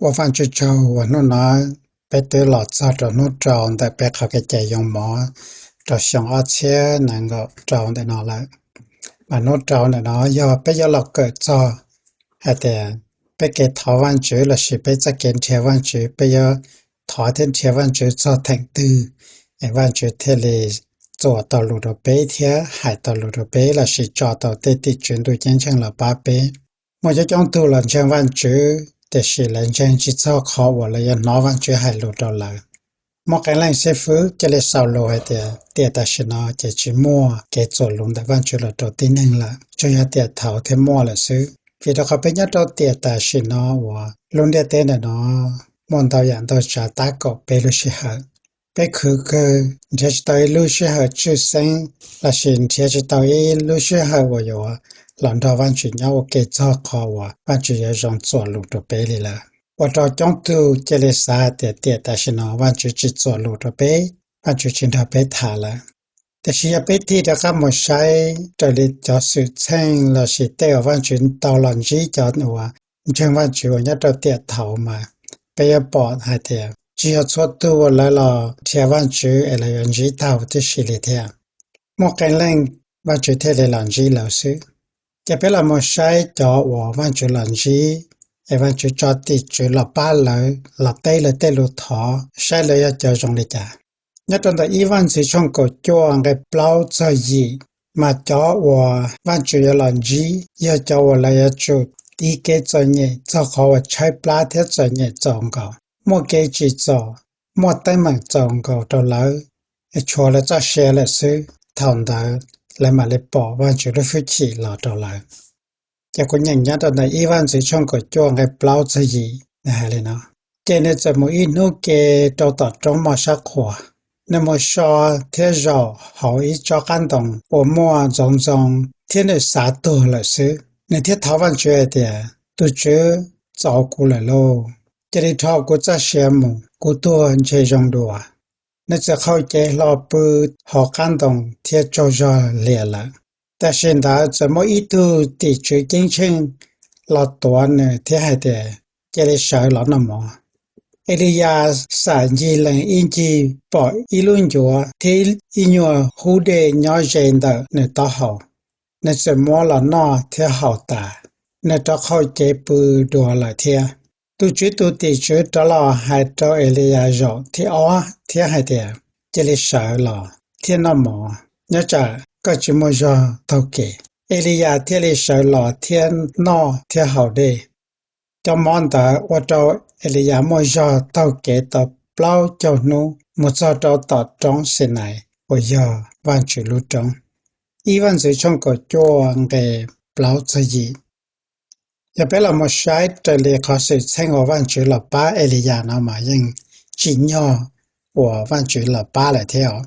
Ua Vajtswv tsaug uas hnub no peb twb los txog rau hnub rau ntawm peb qhov kev cai yoo mov rau xyoo ob txhiab nees nkaum rau ntawm no lawm. Mas hnub rau ntawm no yog peb yuav los kawm txog hais tias peb kev thov Vajtswv lossis peb txoj kev nrhiav Vajtswv, peb yuav thov thiab nrhiav Vajtswv txog theem twg, es Vajtswv thiaj li txuas tau lus rau peb thiab hais tau lus rau peb lossis tso tau tej tim tswv ntuj ceeb tsheej los pab peb. Muaj coob coob tug los ntseeg Vajtswv tiam sis lawv ntseeg tsis txog qhov uas lawv yuav hnov Vajtswv hais lus rau lawv. Muaj qee leej xib fwb cia li xaus lus hais tias tiam tam sim no ces tsis muaj kev txuas lus ntawm Vajtswv los rau tib neeg lawm, tsuas yog tiam thaud thiaj muaj lawm xwb. Vim rau qhov peb nyob rau tiam tam sim no uas lub ntiaj teb ntawm no muaj ntau yam ntau tsav tab kaum peb lub sij hawm. Peb khwv kawg nrhiav tsis tau ib lub sij hawm tshwj xeeb lossis nrhiav tsis tau ib lub sij hawm uas yuav los nrog Vajtswv nyob ua ke txog qhov uas Vajtswv yuav zoo txuas lus rau peb li lawm. Ua rau coob tug cia li xav hais tias tiam tam sim no Vajtswv tsis txuas lus rau peb, Vajtswv tsis nrog peb tham lawm. Tiam sis yog peb tig rov qab mus saib raws li cov xwm txheej lossis tej uas Vajtswv tau los ntsib cov uas ntseeg Vajtswv uas nyob rau tiam thaud mas peb yuav pom hais tias tsis yog txhua tug uas lawv los nrhiav Vajtswv es lawv yuav ntsib tau tib si li thiab. Muaj qee leej Vajtswv thiaj li los ntsib lawv xwb. Ces peb los mus saib cov uas Vajtswv los ntsib es Vajtswv tso tim tswv los pab lawv los teb lawv tej lus thov saib lawv yog cov zoo li cas. Nyob rau ntawm ib Vaj ntxwv tshooj kaum cuaj nqe plaub txog yim, mas cov uas Vajtswv yuav los ntsib yog cov uas lawv yuav tsum tiv kev txom nyem txog qhov uas tshaib plab thiab txom nyem txaus nkaus, muaj kev tsim txom, muaj teeb meem txaus nkaus rau lawv, tshuav lawv txoj sia lawm xwb, thaum ntawd lawv mam li pom Vajtswv lub hwj chim los rau lawv. Ces kuv nyeem nyob rau ntawm ib Vaj ntxwv tshooj kaum cuaj nqe plaub txog yim, nws hais li no: Ces nws txawm mus ib hnub ke rau tom roob moj sab qhua. Nws mus so thiab zaum hauv ib tsob qab ntoo uas muaj ntxoov ntxoo, thiab nws xav tuag lawm xwb. Nws thiaj thov Vajtswv hais tias, Tus Tswv, txaus kuv lawm lauj! Cia li rho kuv txoj sia mus, kuv tuag ntshe zoo dua. Nws txawm qhau cev hlo pw hauv qab ntoo thiab tsaug zog lias lawm. Tam sim ntawd txawm muaj ib tug tim tswv ceeb tsheej los tuav nws thiab hais tias, Cia li sawv los noj mov. Eliyas xam ncig lees ib ncig pom ib lub ncuav thiab ib nyuag hub dej nyob ze ntawm nws taub hau. Nws txawm muab los noj thiab haus tas, nws rov qhau cev pw dua lawm thiab. Tus Tswv tus tim tswv rov los hais rau Eliyas zaum thib ob thiab hais tias, Cia li sawv los thiab noj mov, nyob tsam koj tsis muaj zog taug kev. Eliyas thiaj li sawv los thiab noj thiab haus dej. Cov mov ntawd ua rau Eliyas muaj zog taug kev tau plaub caug hnub mus txog rau tom roob Xinais uas yog Vajtswv lub roob. Ib Vaj ntxwv tshooj kaum cuaj nqe plaub txog yim. Yog peb los mus saib raws li qhov xwm txheej uas Vajtswv los pab Eliyas no mas yeej tsim nyog uas Vajtswv los pab lawm thiab os.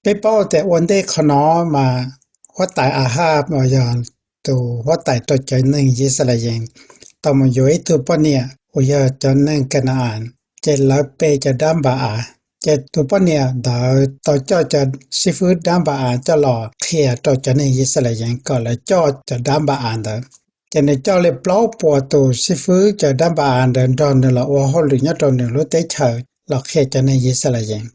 Peb paub tias ua ntej qhov no mas huab tais Ahaj uas yog tus huab tais rau cov neeg Yixalayees tau mus yuav ib tug poj niam uas yog cov neeg Kana-as, ces lawv pe cov dab Npa-as. Ces tus poj niam ntawd tau coj cov xib fwb dab Npa-as coj los qhia rau cov neeg Yixalayees kom lawv coj cov dab Npa-as ntawd. Ces nws coj li plaub puas tus xib fwb cov dab Npa-as ntawd nrog nws los ua hauj lwm nyob rau nws lub teb chaws los qhia cov neeg Yixalayees.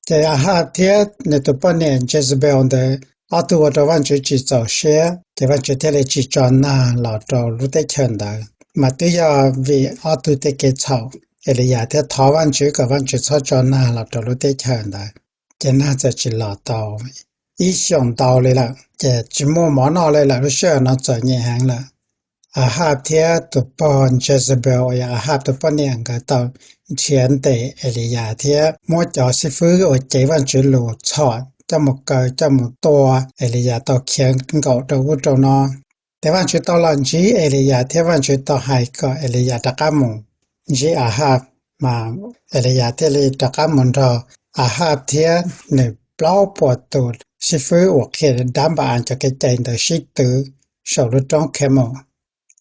Ces Ahaj thiab nws tus poj niam Jezebel ntawd ob tug ua rau Vajtswv tsis txaus siab, ces Vajtswv thiaj li tsis tso nag los rau lub teb chaws ntawd. Mas twb yog vim ob tug tej kev txhaum, Eliyas thiaj thov Vajtswv kom Vajtswv txhob tso nag los rau lub teb chaws ntawd. Ces nag txawm tsis los tau ib xyoos ntau li lawm, ces tsis muaj mov noj li lawm. Lub sij hawm no txom nyem heev lawm. Ahaj thiab tus pog Jezebel uas yog Ahaj tus poj niam nkawd tau nrhiav ntes Eliyas thiab muab cov xib fwb uas cev Vajtswv lus txhom coj mus kaw coj mus tua Eliyas tau khiav nkaum rau ub rau no. Ces Vajtswv tau los ntsib Eliyas thiab Vajtswv tau hais kom Eliyas rov qab mus ntsib Ahaj, mas Eliyas thiaj li rov qab mus nrog Ahaj thiab nws plaub puas tus xib fwb uas qhia dab Npa-as cov kev cai ntawd sib tw saum lub roob Khemus.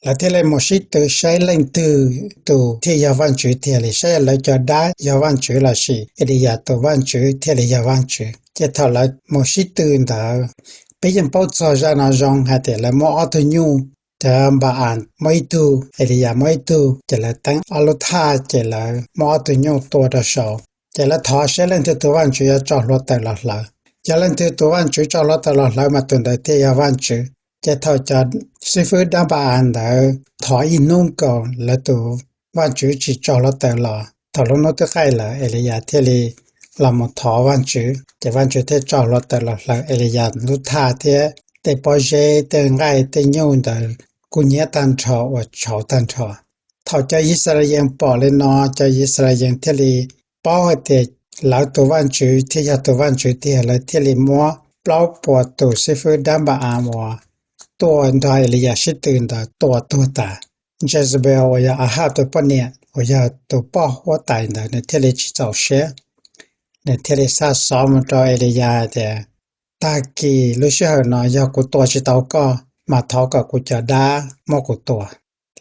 Lawv thiaj li mus sib tw saib leej twg tus thiaj yog Vajtswv tiag li, saib lawv cov dab yog Vajtswv lossis Eliyas tus Vajtswv thiaj li yog Vajtswv. Ces thaum lawv mus sib tw ntawd, peb yeej paub txog zaj no zoo hais tias lawv muaj ob tug nyuj, cov Npa-as muaj ib tug, Eliyas muaj ib tug, ces lawv teeb ob lub thaj ces lawv muab ob tug nyuj tua rau saud. Ces lawv thov saib leej twg tus vaj tswv yuav tso hluav taws los hlawv. Yog leej twg tus vaj tswv tso hluav taws los hlawv mas tus ntawd thiaj yog vaj tswv. Ces thaum cov xib fwb dab Npa-as ntawd thov ib hnub nkaus lawv tus vaj tswv tsis tso hluav taws los, thaum lub hnub twb qaij lawm Eliyas thiaj li los mus thov vaj tswv, ces vaj tswv thiaj tso hluav taws los hlawv Eliyas lub thaj thiab tej pob zeb, tej nqaij, tej nyuj ntawd kuj nyiab tag nrho uas tshauv tag nrho. Thaum cov Yixalayees pom li no, cov Yixalayees thiaj li paub hais tias lawv tus vaj tswv thiaj yog tus vaj tswv tiag, lawv thiaj li muab plaub puas tus xib fwb dab Npa-as uas tuaj nrog Eliyas sib tw ntawd tua tuag tas. Jezebel uas yog Ahaj tus poj niam uas yog tus poj huab tais ntawd nws thiaj li tsis txaus siab, nws thiaj li xa xov mus rau Eliyas hais tias, tag kis lub sij hawm no yog kuv tua tsis tau koj mas thov kom kuv cov dab muab kuv tua.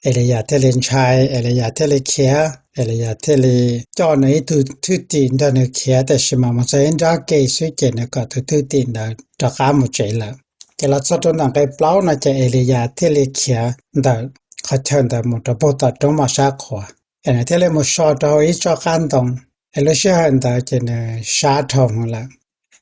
Eliyas thiaj li ntshai, Eliyas thiaj li khiav, Eliyas thiaj li coj nws ib tug thwj tim nrog nws khiav, tiam sis mas mus txog ib nrab ke xwb ces nws kom tus thwj tim ntawd rov qab mus tsev lawm. Ces los txog rau ntawm nqe plaub no ces Eliyas thiaj li khiav ntawm qhov chaw ntawd mus rau puag tom roob moj sab qhua, es nws thiaj li mus so rau hauv ib tsob qab ntoo, es lub sij hawm ntawd ces nws sab dhau hwv lawm.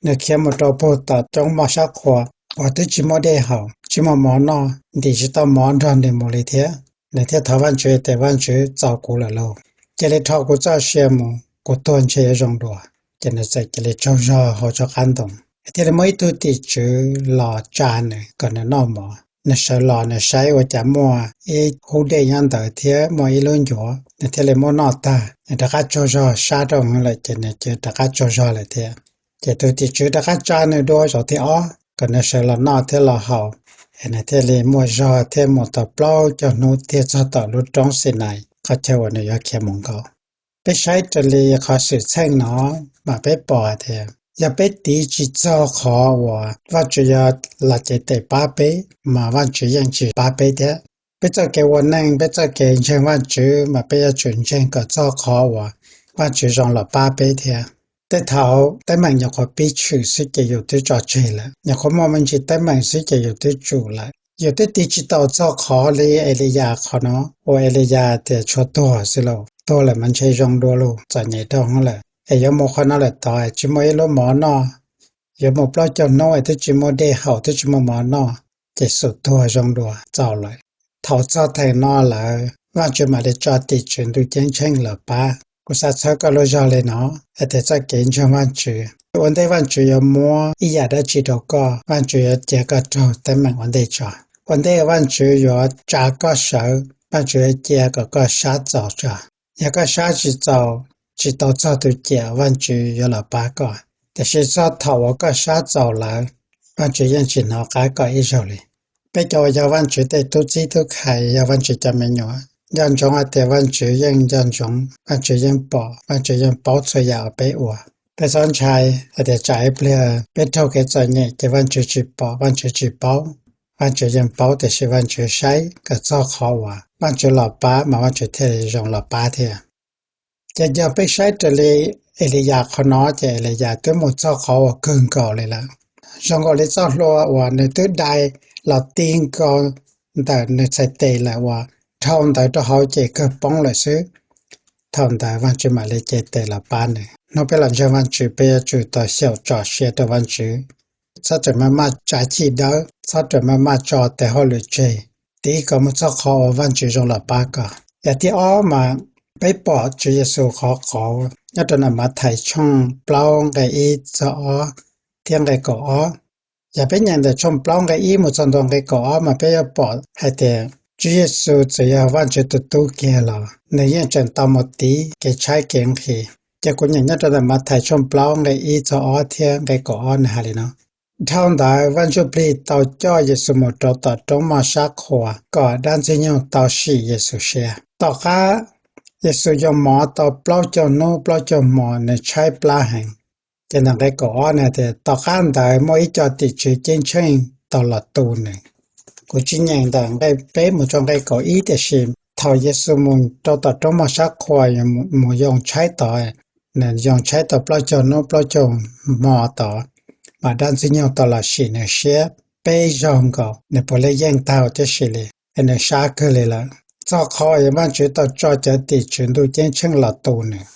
Nws khiav mus rau puag tom roob moj sab qhua uas twb tsis muaj dej haus, tsis muaj mov noj, ntim tsis tau mov nrog nws mus li thiab. Nws thiaj thov Vajtswv tias, Vajtswv, txaus kuv lawm lauj, cia li rho kuv txoj sia mus, kuv tuag ntshe yuav zoo dua. Ces nws txawm cia li tsaug zog hauv tsob qab ntoo. Thiaj li muaj ib tug tim tswv los tsa nws kom nws noj mov. Nws sawv los nws saib ua cas muaj ib hub dej nyob ntawd thiab muaj ib lub ncuav, nws thiaj li muab noj tag, nws rov qab tsaug zog, sab rau hwv lawm ces nws cia rov qab tsaug zog lawm thiab. Ces tus tim tswv rov qab tsa nws dua zaum thib ob kom nws sawv los noj thiab los haus, es nws thiaj li muaj zog thiab mus tau plaub caug hnub thiaj txog tom lub roob Xinais qhov chaw uas nws yuav khiav mus nkaum. Peb saib raws li qhov xwm txheej no mas peb pom tias yog peb tiv tsis txog qhov uas Vajtswv yuav los cev tes pab peb mas Vajtswv yeej tsis pab peb thiab. Peb txoj kev ua neej, peb txoj kev ntseeg Vajtswv mas peb yuav tsum ntseeg kom txog qhov uas Vajtswv zoo los pab peb thiab. Tej thaum teeb meem nyuam qhuav pib tshwm xwb ces yus twb tso tseg lawm, nyuam qhuav muaj me ntsis teeb meem xwb ces yus twb tsum lawm. Yus twb tiv tsis tau txog qhov li Eliyas qhov no, uas Eliyas tias tshuav tuag xwb lauj, tuag lawm mas ntshe zoo dua lauj, txom nyem dhau hwv lawm, es yuav mus qhov no lawm tod tsis muaj ib lub mov noj, yuav mus plaub caug hnub es twb tsis muaj dej haus twb tsis muaj mov noj, ces xum tuag zoo dua txaus lawm. Thaum txog theem no lawm Vajtswv mam li tso tim tswv ntuj ceeb tsheej los pab. Kuv xav txhawb koj lub zog li no, hais tias txoj kev ntseeg Vajtswv, ua ntej Vajtswv yuav muab ib yam dab tsi rau koj, Vajtswv yuav cia koj raug teeb meem ua ntej tso. Ua ntej Vajtswv yuav tsa koj sawv, Vajtswv yuav cia kom koj sab txaus tso. Yog koj sab tsis txaus, tsis tau txog tus ciam, Vajtswv yuav los pab koj. Tiam sis txog thaum uas koj sab txaus lawm, Vajtswv yeej tsis hnov qab koj ib zaug li. Peb cov uas yog Vajtswv tej tub txib tub khai, yog Vajtswv cov me nyuam, nco ntsoov hais tias Vajtswv yeej nco ntsoov, Vajtswv yeej pom, Vajtswv yeej paub txhua yam uas peb ua. Peb txhob ntshai hais tias tsam ib pliag peb raug kev txom nyem ces Vajtswv tsis pom, Vajtswv tsis paub. Vajtswv yeej paub tiam sis Vajtswv saib kom txog qhov uas Vajtswv los pab mas Vajtswv thiaj li zoo los pab thiab. Ces yog peb saib raws li Eliyas qhov no ces Eliyas twb mus txog qhov uas kawg nkaus li lawm. Zoo nkaus li txoj hlua uas nws twb dai los ti nkaus ntawm nws txhais tes lawm uas dhau ntawd rau hauv ces kawg poob lawm xwb. Thaum ntawd Vajtswv mam li cev tes los pab nws. Hnub peb los ntseeg Vajtswv peb yuav tsum tau xyaum tso siab rau Vajtswv, txhob rawm maj maj tsav chij dawb, txhob rawm maj maj tso tes hauj lwm tseg, tiv kom mus txog qhov uas Vajtswv zoo los pab koj. Yam thib ob mas peb pom Tswv Yexus qhov qauv nyob rau ntawm Mathais tshooj plaub nqe ib txog ob thiab nqe kaum ob. Yog peb nyeem ntawm tshooj plaub nqe ib mus txog ntua nqe kaum ob mas peb yuav pom hais tias Tswv Yexus txawm yog Vajtswv tus tub kiag los nws yeej tseem tau mus tiv kev tshaib kev nqhis. Ces kuv nyeem nyob rau ntawm Mathais tshooj plaub nqe ib txog ob thiab nqe kaum ob nws hais li no: Dhau ntawd Vaj Ntsujplig tau coj Yexus mus rau tom roob moj sab qhua kom dab Ntxwg Nyoog tau sim Yexus siab. Tom qab Yexus yoo mov tau plaub caug hnub plaub caug hmo nws tshaib plab heev. Ces ntawm nqe kaum ob nws tias tom qab ntawd muaj ib co tim tswv ceeb tsheej tau los tu nws. Kuv tsis nyeem ntawm nqe peb mus txog nqe kaum ib tiam sis thaum Yexus mus rau tom roob moj sab qhua mus yoo tshaib tod, nws yoo tshaib tau plaub caug hnub plaub caug hmo tod, mas dab Ntxwg Nyoog tau los sim nws siab peb zaug nkaus nws puav leej yeej tau tib si li. es nws sab kawg li lawm. Txog qhov uas Vajtswv tau tso cov tim tswv ntuj ceeb tsheej los tu nws.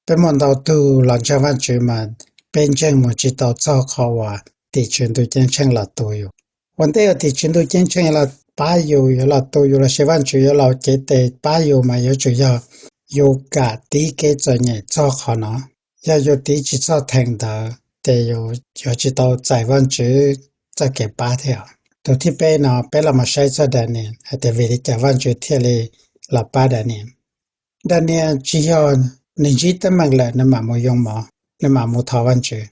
Peb muaj ntau tug los ntseeg Vajtswv mas peb ntseeg mus tsis tau txog qhov uas tim tswv ntuj ceeb tsheej los tu yus. Ua ntej uas tim tswv ntuj ceeb tsheej los pab yus, yuav los tu yus lossis Vajtswv yuav los cev tes pab yus mas yuav tsum yog yus kam tiv kev txom nyem txog qhov no. Yog yus tiv tsis txog theem ntawd ces yus yuav tsis tau txais Vajtswv txoj kev pab thiab. Tus thib peb no peb los mus saib txog Daniel hais tias vim li cas Vajtswv thiaj li los pab Daniel. Daniel tsis yog nws ntsib teeb meem lawm nws mam mus yoo mov, nws mam mus thov Vajtswv.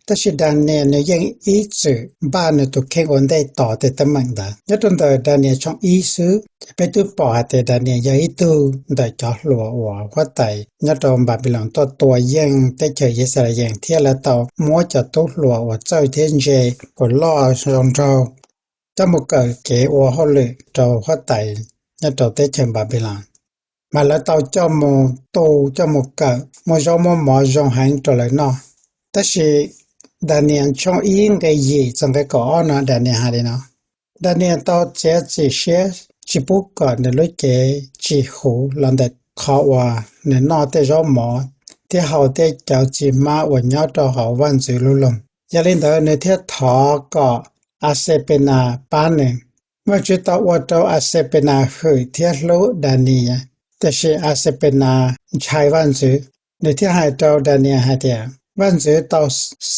Tab sis Daniel nws yeej ib txwm npaj nws tus kheej ua ntej tos tej teeb meem ntawd. Nyob rau ntawm Daniel tshooj ib xwb ces peb twb pom hais tias Daniel yog ib tug ntawm cov hluas uas huab tais nyob rau Npanpiloos tuaj tua yeej teb chaws Yixalayees thiab lawv tau muab cov tub hluas uas txawj thiab ntse uas loj zoo nraug coj mus kawm kev ua hauj lwm rau huab tais nyob rau teb chaws Npanpiloos. Mas lawv tau coj mus tu coj mus kawm muaj zaub muaj mov zoo heev rau lawv noj. Tab sis Daniel tshooj ib nqe yim txog nqe kaum ob no Daniel hais li no: Daniel tau txiav txim siab tsis pub kom nws lub cev tsis huv los ntawm qhov uas nws noj tej zaub mov thiab haus tej cawv txiv hmab uas nyob rau hauv vaj ntxwv lub loog. Yog li ntawd nws thiaj thov kom Axapenas pab nws. Vajtswv tau ua rau Axapenas hwm thiab hlub Daniel, tiam sis Axapenas ntshai vaj ntxwv. Nws thiaj hais rau Daniel hais tias, Vaj ntxwv tau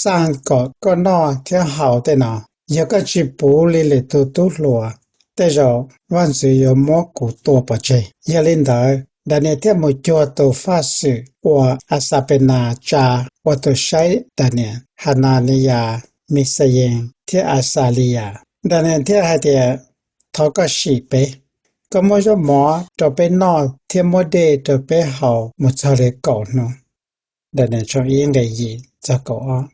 xaj kom koj noj thiab haus tej no. Yog koj tsis puv li lwm tus tub hluas, tej zaum vaj ntxwv yuav muab kuv tua pov tseg. Yog li ntawd Daniel thiaj mus cuag tus faj xwm uas Axapenas tsa ua tus saib Daniel, Hananiyas, Mixayees thiab Axaliyas. Daniel thiaj hais tias, Thov koj sim peb. Koj muab zaub mov rau peb noj thiab muab dej rau peb haus mus txog li kaum hnub. Daniel tshooj ib nqe yim txog kaum ob.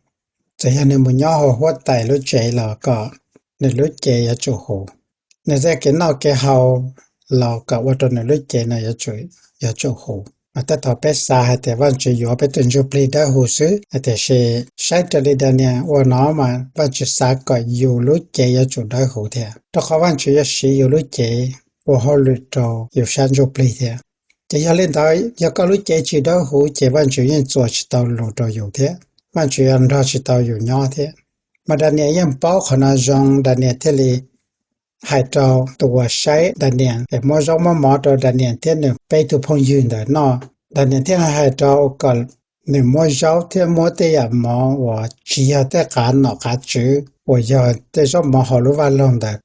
Txawm yog nws mus nyob hauv huab tais lub tsev los kom nws lub cev yuav tsum huv. Nws tej kev noj kev haus los kom ua rau nws lub cev no yuav tsum huv. Mas tej thaum peb xav hais tias Vajtswv yuav peb tus ntsuj plig dawb huv xwb, tiam sis saib raws li Daniel ua no mas Vajtswv xav kom yus lub cev yuav tsum dawb huv thiab, rau qhov Vajtswv yuav siv yus lub cev ua hauj lwm rau yus sab ntsuj plig thiab. Ces yog li ntawd yog koj lub cev tsis dawb huv ces Vajtswv yeej txuas tsis tau lus rau yus thiab, Vajtswv yuav nrog tsis tau yus nyob thiab. Mas Daniel yeej paub qhov no zoo, Daniel thiaj li hais rau tus uas saib Daniel es muab zaub muab mov rau Daniel thiab nws peb tug phooj ywg ntawd noj. Daniel thiaj hais rau kom nws muab zaub thiab muab tej yam mov uas tsis yog tej qav nom qav tswv uas yog tej zaub mov hauv lub vaj loog ntawd.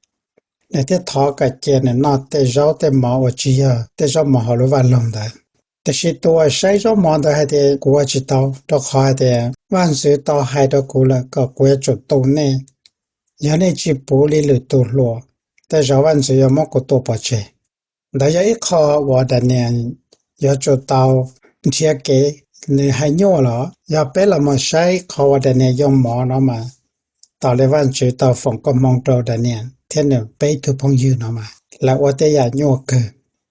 Nws thiaj thov kom cia nws noj tej zaub tej mov uas tsis yog tej zaub mov hauv lub vaj loog ntawd. Tiam sis tus uas saib zaub mov ntawd hais tias, Kuv ua tsis tau, rau qhov hais tias vaj ntxwv tau hais rau kuv lawm kom kuv yuav tsum tu nej. Yog nej tsis puv li lwm tus hluas, tej zaum vaj ntxwv yuav muab kuv tua pov tseg. Ntawd yog ib qho uas Daniel yuav tsum tau nrhiav kev. Nws hais nyuaj los yog peb los mus saib qhov uas Daniel yoo mov no mas, tas li Vajtswv tau foom koob hmoov rau Daniel thiab nws peb tug phooj ywg no mas lawv ua tej yam nyuaj kawg,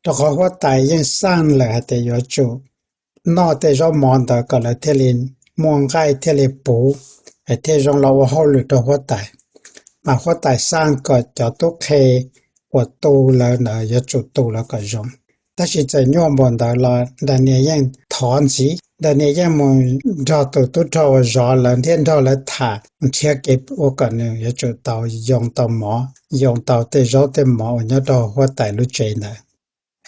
rau qhov huab tais yeej xaj lawm hais tias yuav tsum noj tej zaub mov ntawd kom lawv thiaj li muaj nqaij thiaj li puv, es thiaj zoo los ua hauj lwm rau huab tais. Mas huab tais xaj kom cov tub qhe uas tu lawv ntawd yuav tsum tu lawv kom zoo. Tab sis txawm nyuaj npaum ntawd los Daniel yeej thov ntxiv, Daniel yeej mus nrog tus tub rog uas zov lawv thiab nrog lawv tham nrhiav kev ua kom nws yuav tsum tau yoo tau mov, yoo tau tej zaub tej mov uas nyob rau huab tais lub tsev ntawd.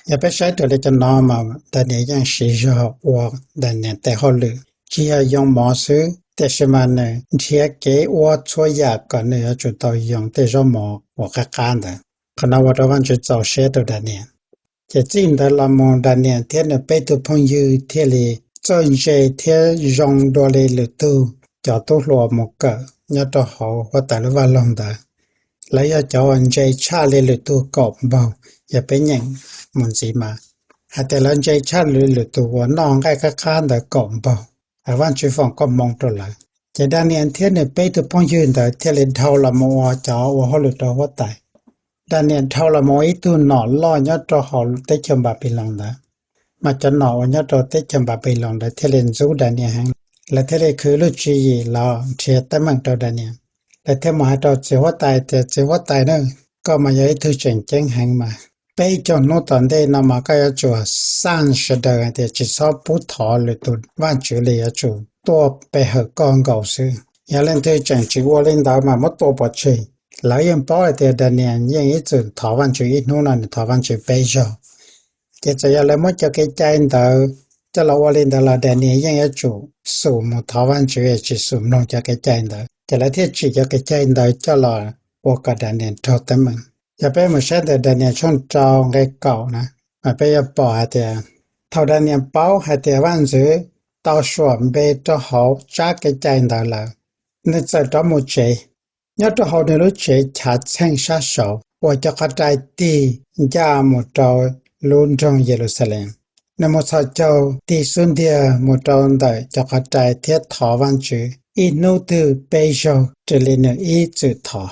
Yog peb saib raws li cov no mas Daniel yeej siv zog ua Daniel tej hauj lwm, tsis yog yoo mov xwb, tiam sis mas nws nrhiav kev ua txhua yam kom nws yuav tsum tau yoo tej zaub mov uas qab qab ntawd. Qhov no ua rau Vajtswv txaus siab rau Daniel. Ces txij ntawd los mus Daniel thiab nws peb tug phooj ywg thiaj li txawj ntse thiab zoo dua li lwm tug cov tub hluas mus kawm nyob rau hauv huab tais lub vaj loog ntawd. Lawv yog cov uas ntse tshaj li lwm tug kaum npaug, yog peb nyeem mus ntxiv mas hais tias lawv ntse tshaj li lwm tus uas noj nqaij qab qab ntawd kaum npaug. Vajtswv foom koob hmoov rau lawv. Ces Daniel thiab nws peb tug phooj ywg ntawd thiaj li dhau los mus ua cov ua hauj lwm rau huab tais. Daniel dhau los mus ua ib tug nom loj nyob rau hauv teb chaws Npanpiloos ntawd. Mas cov nom uas nyob rau teb chaws Npanpiloos lawv thiaj li ntxub Daniel heev, lawv thiaj li khwv lub tswv yim los nrhiav teeb meem rau Daniel. Lawv thiaj mus hais rau txiv huab tais tias, Txiv huab tais na, koj mas yog ib tug tseem ceeb heev mas peb caug hnub tom ntej no mas koj yuav tsum xaj sawv daws hais tias tsis txhob pub thov lwm tus vaj tswv li, yuav tsum tuaj pe hawm koj nkaus xwb. Yog leej twg tseem tsis ua li ntawd mas muab tua pov tseg. Lawv yeej paub hais tias Daniel yeej ib txwm thov Vaj Tswv, ib hnub no nws thov Vaj Tswv peb zaug. Ces txawm yog lawv muab cov kev cai ntawd coj los ua li ntawd los Daniel yeej yuav tsum xum mus thov Vaj Tswv es tsis xum mloog cov kev cai ntawd, ces lawv thiaj tsim cov kev cai ntawd coj los ua kom Daniel raug teeb meem. Yog peb mus saib ntawm Daniel tshooj rau nqe kaum na, mas peb yuav pom hais tias thaum Daniel paub hais tias vaj ntxwv tau suam npe rau hauv tsab kev cai ntawd lawm, nws txawm rov mus tsev. Nyob rau hauv nws lub tsev chav txheej sab saud uas cov qhov rai tig ncaj mus rau lub nroog Yeluxalees, nws mus txhos caug tig xub ntiag mus rau ntawm cov qhov rai thiab thov Vaj Tswv ib hnub twg peb zaug raws li nws ib txwm thov.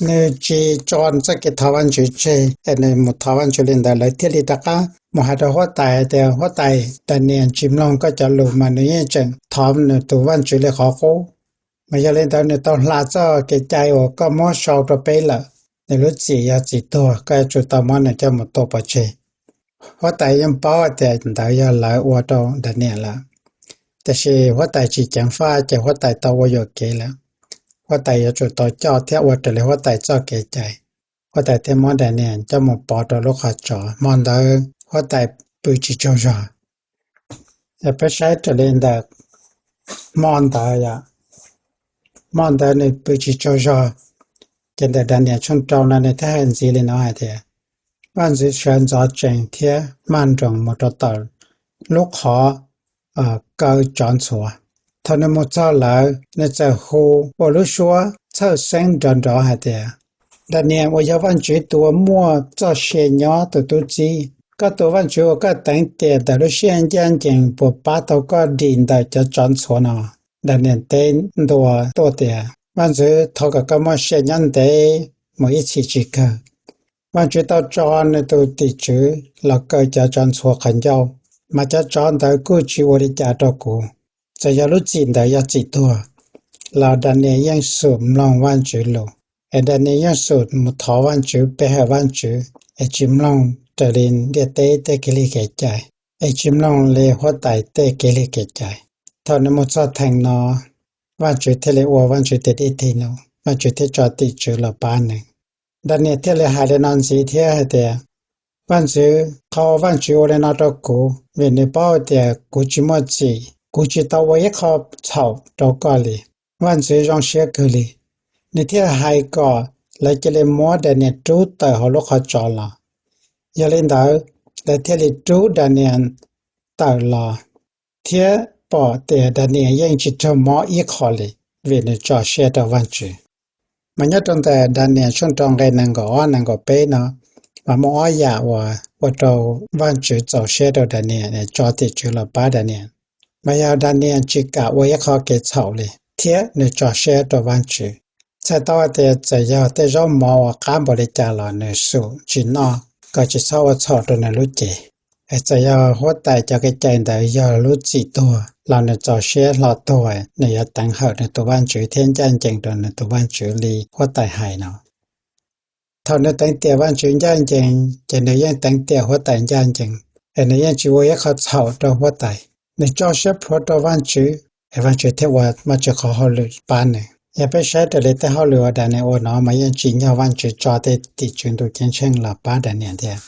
Nws tsis tso txoj kev thov Vaj Tswv tseg es nws mus thov Vaj Tswv li ntawd, lawv thiaj li rov qab mus hais rau huab tais hais tias, Huab tais, Daniel tsis mloog koj cov lus mas nws yeej tseem thov nws tus Vaj Tswv li qhov qub. Mas yog li ntawd nws tau hla txoj kev cai uas koj muab sau rau peb lawm, nws lub txim yog txim tuag, koj yuav tsum tau muab nws coj mus tua pov tseg. Huab tais yeej paub tias ntawd yog lawv ua rau Daniel lawm, tiam sis huab tais tsis ceev faj ces huab tais tau ua yuam kev lawm. Huab tais yuav tsum tau coj thiab ua raws li huab tais txoj kev cai. Huab tais thiaj muab Daniel coj mus pov rau lub qhov tsov. Hmo ntawd huab tais pw tsis tsaug zog. Yog peb saib raws li ntawm hmo ntawd, hmo ntawd nws pw tsis tsaug zog, ces ntawm Daniel tshooj rau no nws thiaj hais ntxiv li no hais tias, vaj ntxwv sawv ntxov tsees thiab maj nroos mus rau tom lub qhov kaw tsov ntxhuav. Thaum nws mus txog lawm, nws txawm hu ua lub suab txhawj xeeb nrov nrov hais tias, Daniel uas yog Vaj Tswv tus uas muaj txoj sia nyob tus tub txib, koj tus Vaj Tswv uas koj teev tiam ntawm lub siab ncaj ncees puas pab tau koj dim ntawm cov tsov ntxhuav no? Daniel teb ntua tuaj tias, vaj ntxwv, thov kom koj muaj sia nyob ntev mus ib txhis tsis kawg. Vaj Tswv tau tso nws tus tim tswv los kaw cov tsov ntxhuav qhov ncauj, mas cov tsov ntawd kuj tsis ua li cas rau kuv. Txawm yog lub txim ntawd yog txim tuag los Daniel yeej xum mloog Vaj Tswv lus, es Daniel yeej xum mus thov Vaj Tswv pe hawm Vaj Tswv, es tsis mloog raws li ntiaj teb tej kev li kev cai, es tsis mloog li huab tais tej kev li kev cai. Thaum nws mus txog theem no, Vaj Tswv thiaj li ua Vaj Tswv tes dej tig num, Vaj Tswv thiaj tso tim tswv los pab nws. Daniel thiaj li hais li no ntxiv thiab hais tias, vaj ntxwv, qhov uas Vaj Tswv ua li no rau kuv vim nws paub tias kuv tsis muaj txim, kuv tsis tau ua ib qho txhaum rau koj li. Vaj ntxwv zoo siab kawg li, nws thiaj hais kom lawv cia li muab Daniel rub tawm hauv lub qhov tsov los. Yog li ntawd, lawv thiaj li rub Daniel tawm los, thiab pom tias Daniel yeej tsis raug mob ib qho li, vim nws tso siab rau Vaj Tswv. Mas nyob rau ntawm Daniel tshooj rau nqe nees nkaum ob nees nkaum peb no, mas muaj ob yam uas ua rau Vaj Tswv txaus siab rau Daniel es tso tim tswv los pab Daniel. Mas yog Daniel tsis kam ua ib qho kev txhaum li thiab nws tso siab rau Vaj Tswv, txhais tau hais tias txawm yog tej zaub mov uas qab npaum li cas los nws xum tsis noj kom tsis txhob ua txhaum rau nws lub cev. Es txawm yog huab tais cov kev cai ntawd yog lub txim tuag los nws txaus siab hlo tuag, nws yuav teev hawm nws tus Vaj Tswv thiab ncaj ncees rau nws tus Vaj Tswv li huab tais hais no. Thaum nws teev tiam Vaj Tswv ncaj ncees ces nws yeej teev tiam huab tais ncaj ncees, es nws yeej tsis ua ib qho txhaum rau huab tais. Nws tso siab plhuav rau Vaj Tswv, es Vaj Tswv thiaj ua Vaj Tswv qhov hauj lwm pab nws. Yog peb saib raws li tej hauj lwm uas Daniel ua no mas yeej tsim nyog Vaj Tswv tso tej tim tswv ntuj ceeb tsheej los pab Daniel thiab.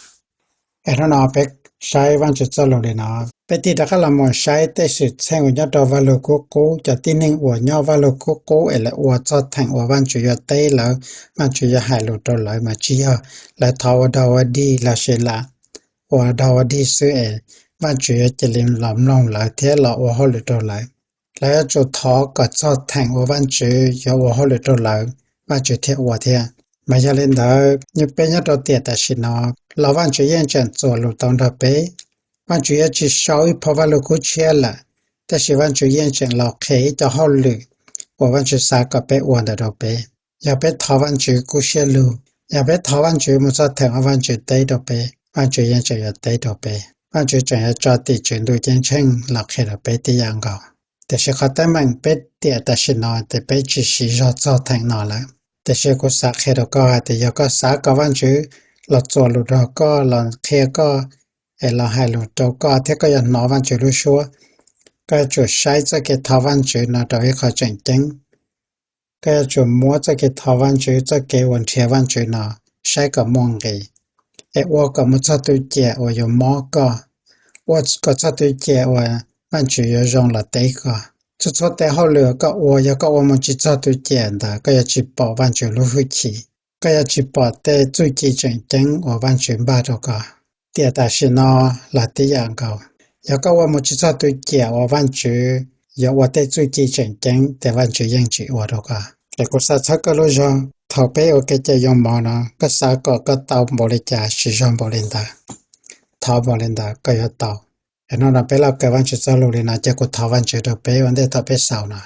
Es hnub no peb saib Vaj Tswv txoj lus li no, peb tig rov qab los mus saib tej xwm txheej uas nyob rau Vaj Lug Kub Qub, cov tib neeg uas nyob Vaj Lug Kub Qub es lawv ua txog theem uas Vaj Tswv yuav teb lawv, Vaj Tswv yuav hais lus rau lawv, mas tsis yog lawv thov ua dog ua dig los sis lam ua dog ua dig xwb es Vaj Tswv yuav cia li los mloog lawv thiab los ua hauj lwm rau lawv. Lawv yuav tsum thov kom txog theem uas Vaj Tswv yuav ua hauj lwm rau lawv, Vaj Tswv thiaj ua thiab. Mas yog li ntawd, peb nyob rau tiam tam sim no los Vaj Tswv yeej tseem txuas lus tau nrog peb. Vaj Tswv yuav tsis sau ib phau Vaj Lug Kub Tshiab lawm, tab sis Vaj Tswv yeej tseem los qhia ib co hauj lwm uas Vaj Tswv xav kom peb ua ntawd rau peb. Yog peb thov Vaj Tswv kub siab lug, yog peb thov Vaj Tswv mus txog theem uas Vaj Tswv teb rau peb, Vaj Tswv yeej tseem yuav teb rau peb. Vaj Tswv tseem yuav tso tim tswv ntuj ceeb tsheej los qhia rau peb tib yam nkaus. Tiam sis qhov teeb meem peb tiam tam sim no ces peb tsis siv zog txog theem no lawm. Tiam sis kuv xav qhia rau koj hais tias yog koj xav kom Vaj Tswv los txuas lus nrog koj, los qhia koj, es los hais lus rau koj thiab koj yuav hnov Vajtswv lub suab. Koj yuav tsum saib txoj kev thov Vajtswv no rau ib qho tseem ceeb. Koj yuav tsum muab txoj kev thov Vajtswv, txoj kev uas nrhiav Vajtswv no saib kom muaj nqis, es ua kom mus txog tus ciam uas yuav mob koj, ua kom txog tus ciam uas Vajtswv yuav zoo los teb koj. Txhua txhua tej hauj lwm koj ua, yog koj ua mus tsis txog tus ciam ntawd, koj yuav tsis pom Vajtswv lub hwj chim, koj yuav tsis pom tej txuj ci tseem ceeb uas Vajtswv npaj rau koj. Tiam tam sim no los tib yam nkaus, yog koj ua mus tsis txog tus ciam uas Vajtswv yuav ua tej txuj ci tseem ceeb, ces Vajtswv yeej tsis ua rau koj. Ces kuv xav txhawb koj lub zog, thaum peb ua kev cai yoo mov no, koj xav kom koj tau npaum li cas, siv zog npaum li ntawd, thov npaum li ntawd koj yuav tau. Es hnub no peb los kawm Vajtswv txoj lus li no, ces kuv thov Vajtswv rau peb ua ntej thaum peb xaus no.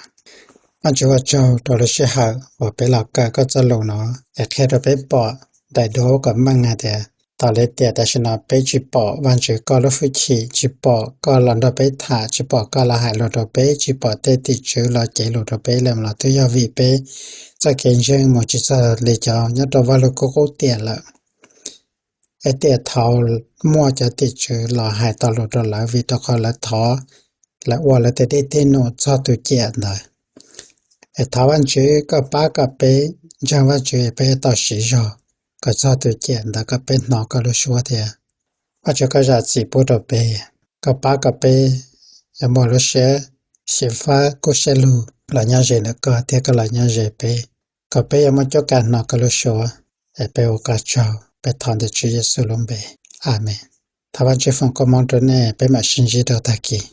Vajtswv, ua tsaug rau lub sij hawm uas peb los kawm koj txoj lus no, es qhia rau peb pom daim duab kom meej hais tias, thaum li tiam tam sim no peb tsis pom Vajtswv koj lub hwj chim, tsis pom koj los nrog peb tham, tsis pom koj los hais lus rau peb, tsis pom tej tim tswv los cev lus rau peb, los twb yog vim peb txoj kev ntseeg mus tsis txog li cov nyob rau vaj lug kub qub tiam lawm. Es tiam thaum muaj cov tim tswv los hais tau lus rau lawv, vim rau qhov lawv thov, lawv ua lawv tej dej tej num txog tus ciam ntawd. Es thov Vajtswv koj pab kom peb ntseeg Vajtswv, peb yuav tau siv zog kom txog tus ciam ntawd kom peb hnov koj lub suab thiab. Vajtswv, koj zam txim pub rau peb, koj pab kom peb yuav muaj lub siab xyiv fab kub siab lug los nyob ze ntawm koj thiab koj los nyob ze peb, kom peb yuav muaj cuab kav hnov koj lub suab. Es peb ua koj tsaug, peb thov ntawm Tswv Yexus lub npe, Amees. Thov Vajtswv foom koob hmoov rau nej, peb mam sib ntsib rau tag kis.